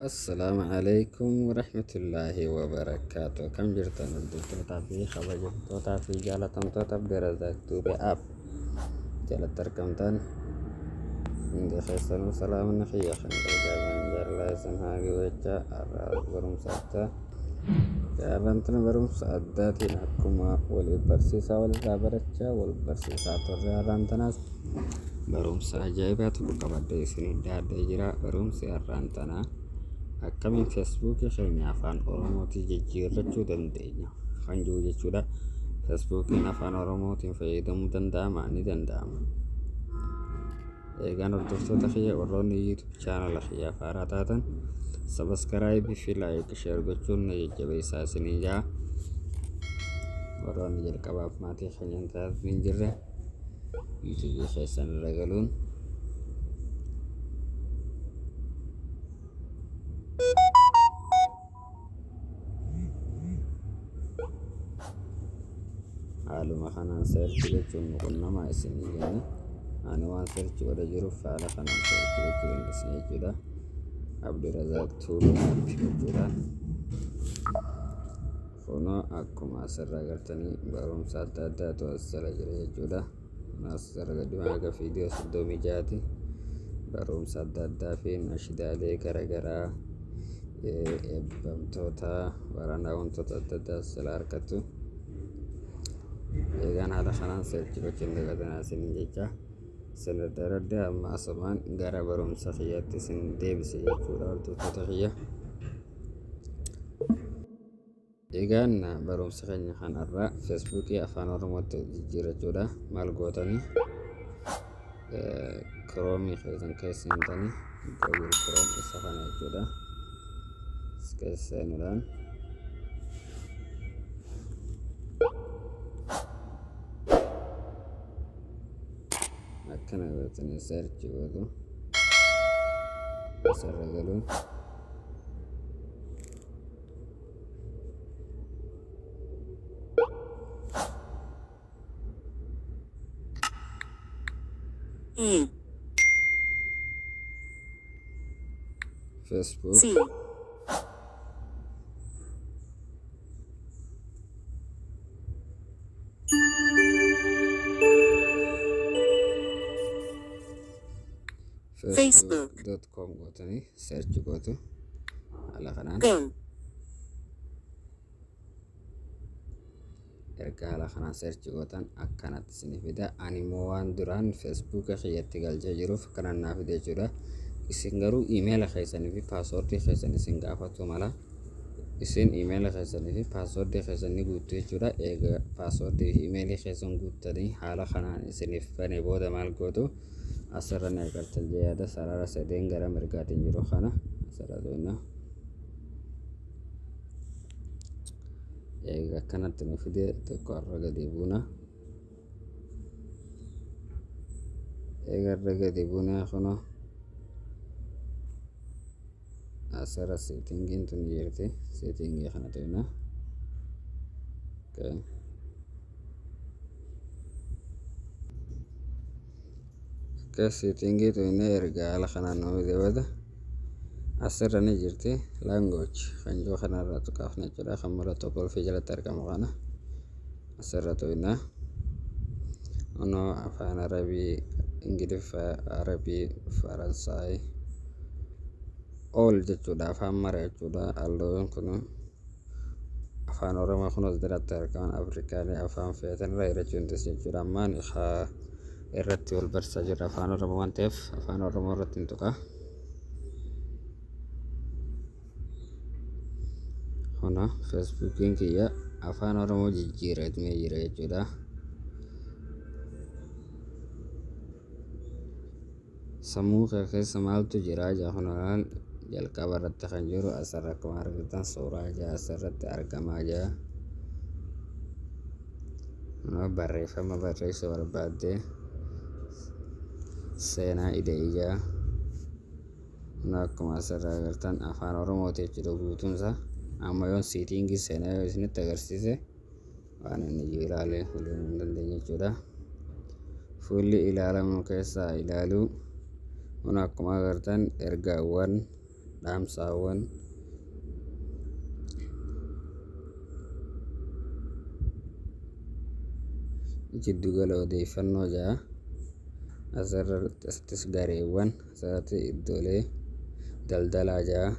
Assalaamu alaikum warahmatullaahi wabarakaatu. Akkam jirtan, hordoftoota fi kabajamtootaa fi jaalatamtoota Abdirazaaq Tuube App jalatti argamtan hundi keessanuu, salaamni kiyya kan gargaaran jaalala isin haa gabachaa. Har'a barumsa addaa jaallatana, barumsa addaatiin akkuma waliif barsiisaa, walirraa barachaa, wal barsiisaa turre, har'aan tanaas barumsa ajaa'ibaa tokko qabadhee isinii dhiyaadhee jira. Barumsi har'aan tanaa akkamiin Feesbuukii keenya Afaan Oromootiin jijjiirrachuu dandeenya kan jiru jechuudha. Feesbuukiin Afaan Oromootiin fayyadamuu danda'ama? Ni danda'ama. Eegaan hordoftoota kiyya, warroonni YouTube channel kiyyaaf haaraa taatan, subscribe fi like, share gochuun na jajjabeessaa isinii jaa. Warroonni jalqabaaf maatii keenya hin taatan hin jirre, YouTube keessan irra galuun haaluma kanaan search gochuun nu qunnamaa isinii jenna. Ani waan search godha jiruuf haala kanaan search gochuu dandeessan jechuudha. Abdirazaaq Tuube App jechuudha. Kunoo akkuma asirraa agartanii barumsa adda addaatu as jala jira jechuudha. As jala gadi haga viidiyoo 36ti. Barumsa adda addaa fi nashidaalee garaagaraa, eebbamtoota waraanaa, wantoota adda addaa as jala argattu. Eegaan haala kanaan search gochuun dagatanaa isiniin jecha. Isin dardarradde, amma asumaan gara barumsa kiyyaatti isin deebise jechuudha, hordoftoota kiyya. Egaan barumsa keenya kanarraa Feesbuukii Afaan Oromootti jijjiirrachuudha. Maal gootanii? Chrome keessan keessa seentanii, Google Chrome isa kana jechuudha. Keessa seenuudhaan akkana gootanii search gootu. Asirra galuun E Facebook C Facebook. facebook.com gootanii search gootu haala kanaan. Go. Erga haala kanaan search gootan akkanatti isinii fida. Ani immoo waan duraan Feesbuuka kiyyatti galchee jiruuf akkanaan naa fide jechuudha. Isin garuu iimeela keessanii fi paaswoordii keessan isin gaafatu mala. Isin iimeela keessanii fi paaswoordii keessan ni guuttu jechuudha. Eega paaswoordii fi iimeelii keessan guuttanii haala kanaan isiniif bane booda maal gootu? Asirra ni agartan yaada sarara sadeen gara mirgaatiin jiru kana asirra tuqna. Eega akkanatti nu fide, xiqqoo irra gadi buuna. Eega irra gadi buune, kunoo asirra settingiin tun jirti. Setting kana tuqna. Okay. Akka setting tuqne, erga haala kanaan nu fide booda asirra ni jirti language kan jiru kanarra tuqaafna jechuudha. Kan mallattoo qulfii jalatti argamu kana asirra tuqna. Kunoo Afaan Arabii, Ingiliffa, Arabii, Faransaay, all jechuudha, afaan mara jechuudha. Halluun kun Afaan Oromoo kun as jalatti argaman, Afrikaalee, afaan feetan irra hirachuu dandeessu jechuudha. Ammaan irratti wal barsiisaa jirra Afaan Oromoo waan ta'eef, Afaan Oromoo irratti hin tuqa. Kuna Feesbuukiin kiyya Afaan Oromoo jijjiiramee jira jechuudha. Sammuu kee keessa maaltu jira jaa? Kun jalqaba irratti kan jiru asirra akkuma argitan suuraa jaa asirratti argamaa jira. Barreeffama barreessuu barbaadde, seenaa ida'ii jaa. Akkuma asirraa agartan Afaan Oromooti jechuudha guutuunsaa. Amma yoon setting seenaa yoo isinitti agarsiise, waan inni jiru ilaalee fuuluu hin dandeenye jechuudha. Fuulli ilaalamu keessaa ilaaluu kun akkuma agartan ergaawwan Dhaamsaawwan jiddugala odeeffannoo ja'a. Asirrattis gareewwan, asirratti iddoolee daldalaa ja'a.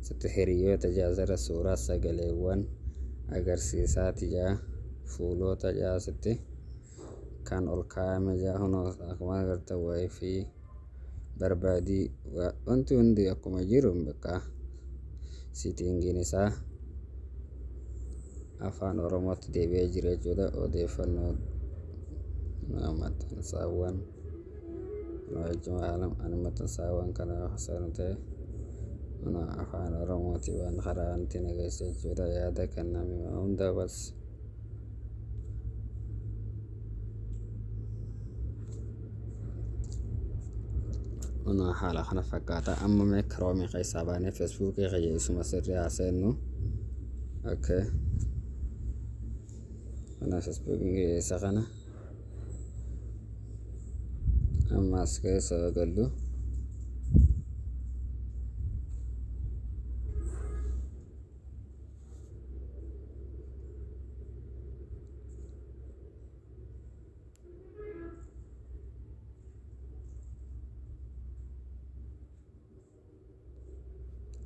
Asitti hiriyoota ja'a, asirra suuraa sagaleewwan agarsiisaati ja'a. Fuulota ja'a asitti kan ol kaa'ame ja'a. Kunoo akkuma agartan WiFi barbaadii wanti hundi akkuma jiru bakka settingiin isaa afaan Oromootti deebi'ee jira jechuudha. Odeeffannoo maxxansaawwan maxxansaawwan kana sana ta'e afaan Oromooti waan karaa wanti nageessa jechuudha. Yaada kenname hunda bas haala kana fakkaata. Amma mee Chrome keessaa baanee Facebookii kiyya isuma sirrii haa seennu. Okay. Kana Facebookiin kiyya isa kana. Amma as keessa gallu.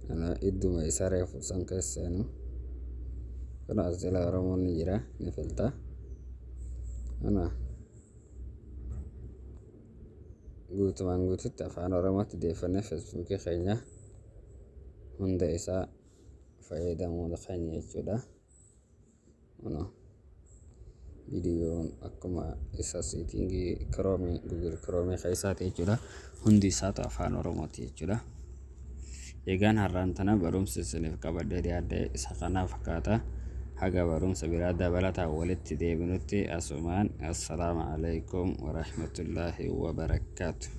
Kana idduma isa reefu san keessa seenu. Kun as jala Oromoon ni jira, ni filta. Kana guutumaan guututti afaan Oromootti deeffannee Facebookii keenya hunda isaa fayyadamuu keenya jechuudha. Kunoo viidiyoon akkuma isa settingii Chrome, Google Chrome keessaati jechuudha. Hundi isaatu afaan Oromooti jechuudha. Egaan har'aan tana barumsi isiniif qabadhee dhiyaadhe isa kana fakkaata. Haga barumsa biraa dabalataan walitti deebinutti asumaan assalaamu alaikum warahmatullaahi wabarakaatu.